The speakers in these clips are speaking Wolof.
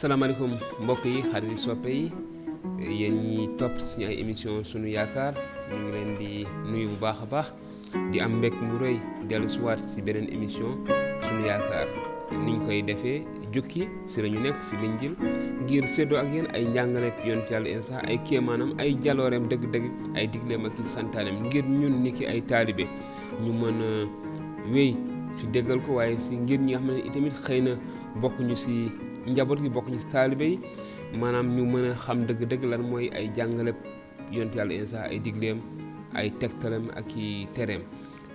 asalaamaaleykum mbokk yi xarit soppe yi yéen ñi topp suñu ay émission sunu yaakaar ñu ngi leen di nuyu bu baax a baax di am mbekk mu rëy dellu siwaat si beneen émission sunu yaakaar niñ koy defee jukki si lañu nekk si Linjiil ngir séddoo ak yéen ay njàngale yonent Yàlla Iisaa ay kéemaanam ay jalooreem dëgg-dëgg ay digleem ak i santaaneem ngir ñun niki ay taalibe ñu mën a wéy si déggal ko waaye si ngir ñi nga xam ne itamit xëy na bokkuñu si njaboot gi bokkuñu si taalibe yi maanaam ñu mën a xam dëgg-dëgg lan mooy ay jàngale yonent Yàlla Iisaa ay digleem ay tegtalam ak i tereem.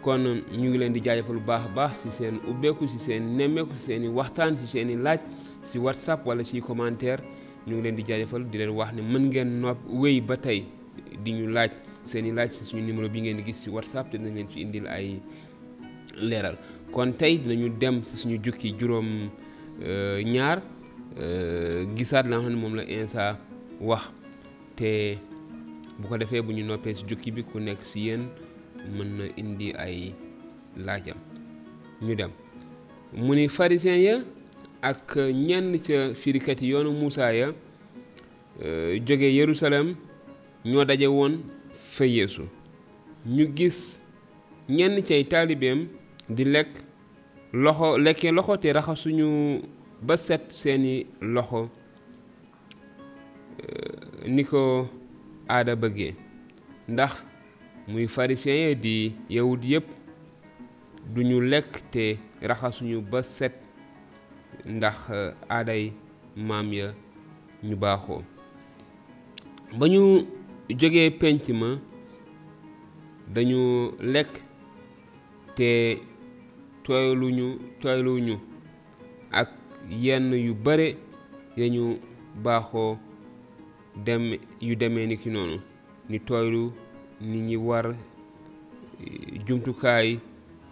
kon ñu ngi leen di jaajëfal bu baax a baax si seen ubbeeku si seen nemmeeku si seen i waxtaan si seen i laaj si WhatsApp wala si commentaire ñu ngi leen di jaajëfal di leen wax ne mën ngeen wéy ba tey di ñu laaj seen i laaj si suñu numéro bi ngeen di gis si WhatsApp te dinañ leen ci indil ay leeral. kon tey dinañu dem si suñu jukki juróom ñaar gisaat la nga xam ne moom la Iisaa wax te bu ko defee bu ñu noppee si jukki bi ku nekk si yéen mën na indi ay laajam ñu dem. mu ni pharisien ya ak ñenn ca firikat yi yoonu Musaa ya jóge Yerusalem ñoo daje woon fa Yeesu ñu gis ñenn cay taalibeem di lekkee loxo te raxasuñu ba set seeni loxo ni ko aada bëggee ndax muy pharisien ya di Yawut yépp duñu lekk te raxasuñu ba set ndax aaday maam ya ñu baaxoo. ba ñu jógee penc ma dañu lekk te tooyluñu ak yenn yu bare yañu baaxoo yu demee ni ki noonu ni tooylu ni ñi war jumtukaay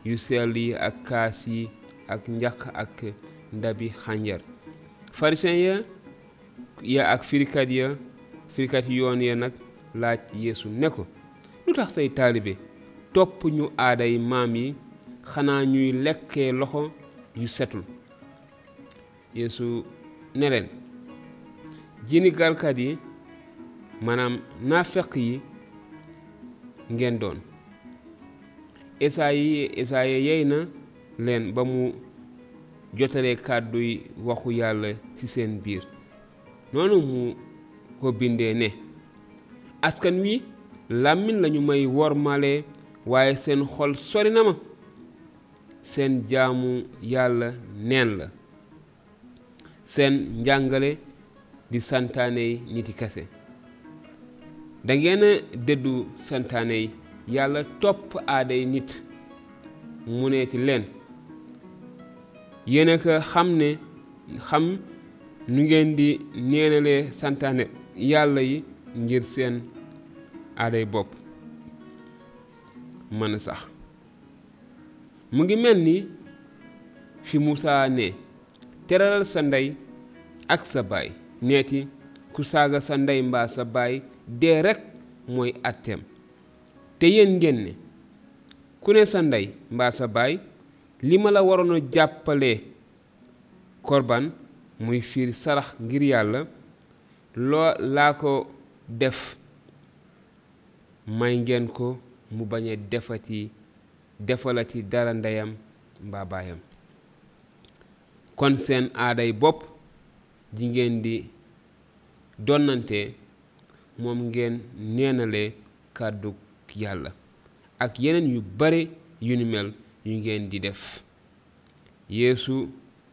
yu sell yi ak kaas yi ak njaq ak ndabi xànjar. pharisien ya ak firikat yoon ya nag laaj Yeesu ne ko lu tax say taalibe topp ñu aaday maam yi xanaa ñuy lekkee loxo yu setul. Yeesu ne leen jini galkat yi maanaam naafeq yi ngeen doon. Esaaya yey na leen ba mu jotalee kàdduy waxu Yàlla ci seen biir noonu mu ko bindee ne askan wi làmmiñ lañu may wormalee waaye seen xol sori na ma seen jaamu Yàlla neen la seen njàngale di santaanee niti kese. dangeen a dëddu santaane Yàlla topp aaday nit mu neeti leen yéen a ko xam nu ngeen di neenalee santaane Yàlla yi ngir seen aaday bopp mën a sax. mu ngi mel ni fi Musaa ne tëralal sa ndey ak sa baay neeti ku saaga sa ndey mbaa sa baay dee rekk mooy àtteem te yéen ngeen ne ku ne sa ndey mbaa sa baay li ma la waroon a jàppalee korban muy fiir sarax ngir Yàlla laa ko may ngeen ko mu bañ a defalati dara ndeyam mbaa baayam. kon seen aaday bopp ji ngeen di donnante moom ngeen neenalee kàddu Yàlla ak yeneen yu bare yu ni mel yu ngeen di def. Yeesu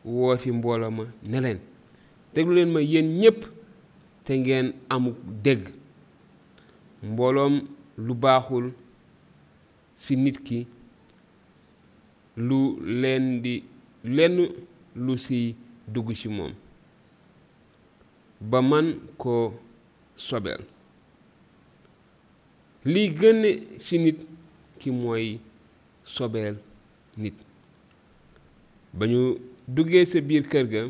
wooti mbooloo ma ne leen déglu leen ma yéen ñépp te ngeen amuk dégg. mbooloom lu baaxul ci nit ki lenn lu ci dugg ci moom ba man koo sobeel. lii gën ci nit ki mooy sobeel nit. ba ñu duggee sa biir kër ga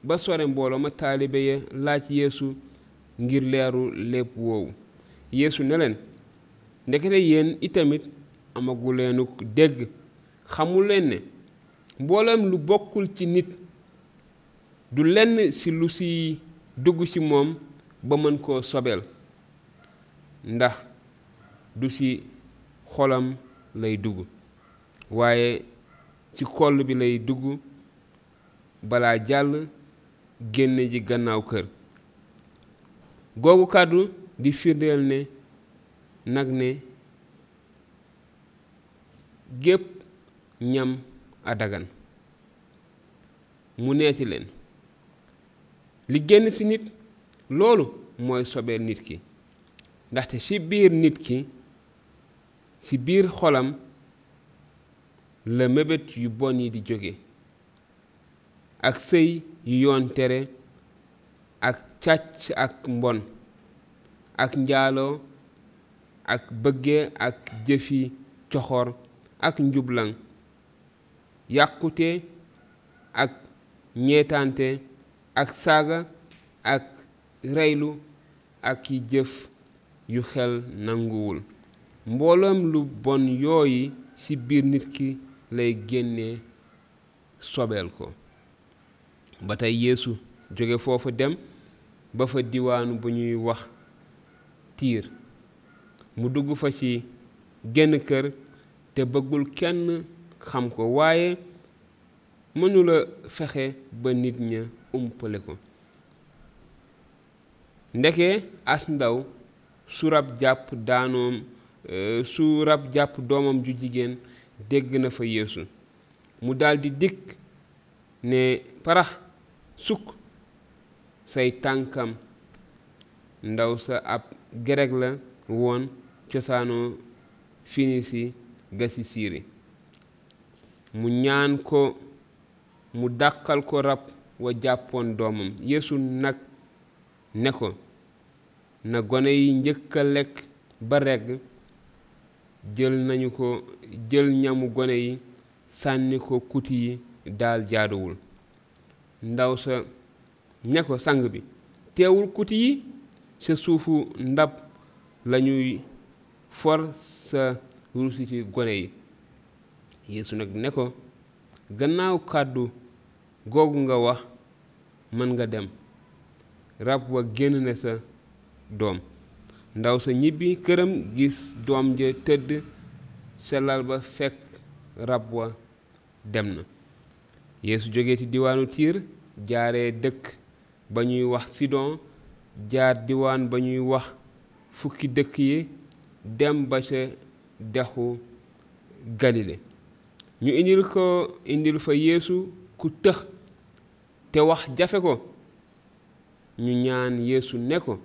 ba sore mbooloo ma taalibe ya laaj Yeesu ngir leeru lépp woowu. Yeesu ne leen ndekete yéen itamit amaguleenuk dégg xamul leen ne mbooleem lu bokkul ci nit du lenn ci lu ci dugg ci moom ba mën koo sobeel, ndax du ci xolam lay dugg waaye ci xol bi lay dugg balaa jàll génn ji gannaaw kër. googu kàddu di firndeel ne nag ne gépp ñam a dagan. mu neeti leen li génn ci nit loolu mooy sobeel nit ki, ndaxte ci biir nit ki ci biir xolam la mébét yu bon yi di jóge, ak sëy yu yoon tere, ak càcc ak mbon, ak njaaloo, ak bëgge ak jëfi coxor, ak njublaŋ, yàqute ak ñeetaante, ak saaga, ak reylu, ak yi jëf yu xel nanguwul. mbooloom lu bon yooyu ci biir nit ki lay génnee sobeel ko. ba tey Yeesu jóge foofu dem ba fa diwaanu bu ñuy wax Tir. mu dugg fa ci genn kër te bëggul kenn xam ko, waaye mënula fexe ba nit ña umpale ko. ndeke as ndaw su rab jàpp doomam ju jigéen dégg na fa Yeesu. mu daldi dikk ne parax sukk say tànkam. ndaw sa ab grek la woon, cosaanoo Finisi ga ci Siiri. mu ñaan ko mu dàqal ko rab wa jàppoon doomam. Yeesu nag ne ko na gone yi njëkk a lekk ba regg. jël ñamu gone yi sànni ko kuti yi daal jaaduwul. ndaw sa ne ko sang bi, teewul kuti yi sa suufu ndab lañuy for sa rusiti gone yi. Yeesu nag ne ko gannaaw kàddu googu nga wax, mën nga dem. rab wa génn na sa doom. ndaw sa ñibbi këram gis doom ja tëdd sa lal ba, fekk rab wa dem na. Yeesu jóge ci diwaanu Tir, jaaree dëkk ba ñuy wax Sidon, jaar diwaan ba ñuy wax fukki dëkk yi, dem ba ca dexu Galile. ñu indil fa Yeesu ku tëx te wax jafe ko. ñu ñaan Yeesu ne ko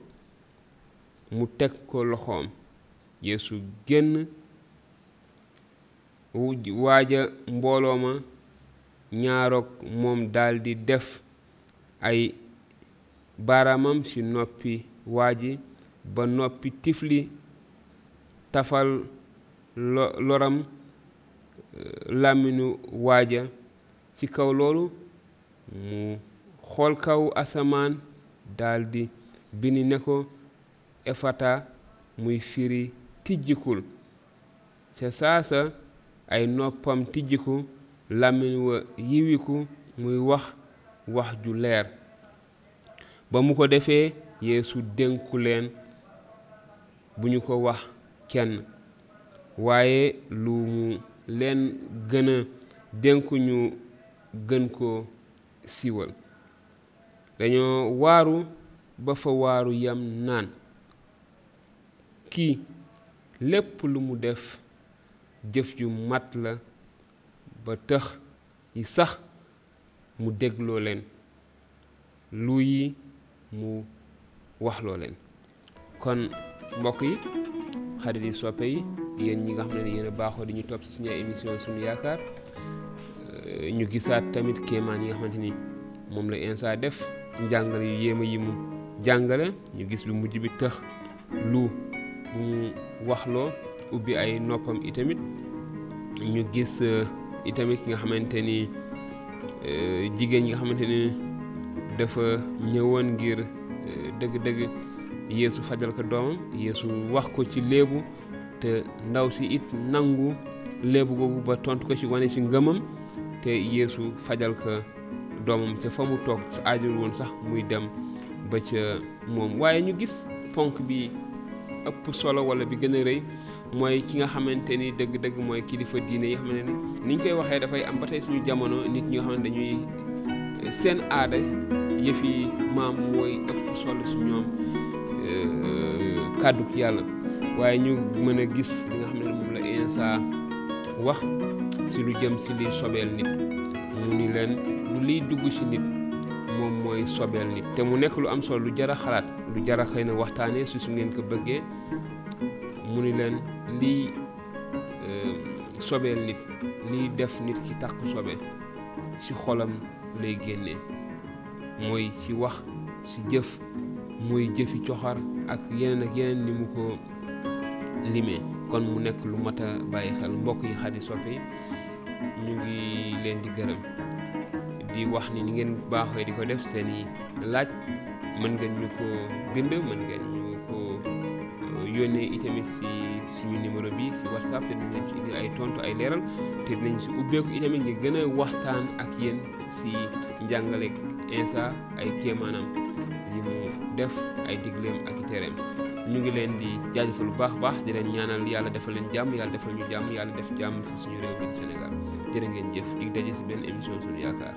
mu teg ko loxoom. Yeesu génn waaja mbooloo ma ñaaroog moom daldi def ay baaraamam ci noppi waaji ba noppi tifli tafal loram làmmiñu waaja. ci kaw loolu mu xool kaw asamaan daldi bind ne ko efata, muy firi tijjikul. ca saasa ay noppam tijjiku, làmmiñ wa yiwiku, muy wax ju leer. ba mu ko defee Yeesu dénku leen bu ñu ko wax kenn, waaye lu mu leen gën a dénku ñu gën ko siiwal. dañoo waaru ba fa waaru yam naan, kii lépp lu mu def jëf ju mat la ba tax yi sax mu dégloo leen, lu yi mu waxloo leen. kon mbokk yi, xarit yi, soppe yi, yéen ñi nga xam ne yéen a baaxoo di ñu topp ci suñu émission Sunu Yaakaar, ñu gisaat tamit kéemaan yi nga xamante ni moom la Insa def, njàngale yu yéema yi mu jàngale. ñu gis lu mujj bi tax lu bu mu waxloo, ubbi ay noppam itamit. ñu gis itamit ki nga xamante ni jigéen ñi nga xamante ni dafa ñëwoon ngir dëgg-dëgg Yeesu fajal ko doomam. Yeesu wax ko ci léebu, te ndaw si it nangu léebu googu ba tontu ko ci wane ci ngëmam, te Yeesu fajal ko doomam ca fa mu toog sa aajul woon sax muy dem ba ca moom. waaye ñu gis ponk bi ëpp solo wala bi gën a rëy mooy ki nga xamante ni dëgg-dëgg mooy kilifa diine yi xam ne ni ñu koy waxee dafay am ba tey suñu jamono nit ñi nga xam ne dañuy seen aada yëfi maam mooy ëpp solo su ñoom kàddu ki yàlla. waaye ñu mën a gis li nga xam ne moom la Insa wax si lu jëm si liy sobeel nit mu ni leen lu liy dugg si nit moom mooy sobeel nit te mu nekk lu am solo lu jar a xalaat lu jar a xëy na waxtaanee su ngeen ko bëggee. mu ni leen liy sobeel nit liy def nit ki takk sobe ci xolam lay génnee mooy ci wax ci jëf muy jëfi coxar ak yeneen ni mu ko limee. kon mu nekk lu mat a bàyyi xel mbokk yi xadi soppe yi ñu ngi leen di gërëm di wax ni ngeen baaxee di ko def seeni laaj mën ngeen ñu ko bind, mën ngeen ñu ko yónnee itamit si suñu numéro bi si WhatsApp te dinañ ci indi ay tontu ay leeral te dinañ si ubbeeku itamit ñu gën a waxtaan ak yéen si njàngale Insa ay kéemaanam yi mu def ay digleem ak i tereem. ñu ngi leen di jaajëfal bu baax baax di leen ñaanal yàlla defal leen jàmm, yàlla defal ñu jàmm, yàlla def jàmm si suñu réew bi di Sénégal. jërë ngeen jëf, dig daje si benn émission Sunu Yaakaar.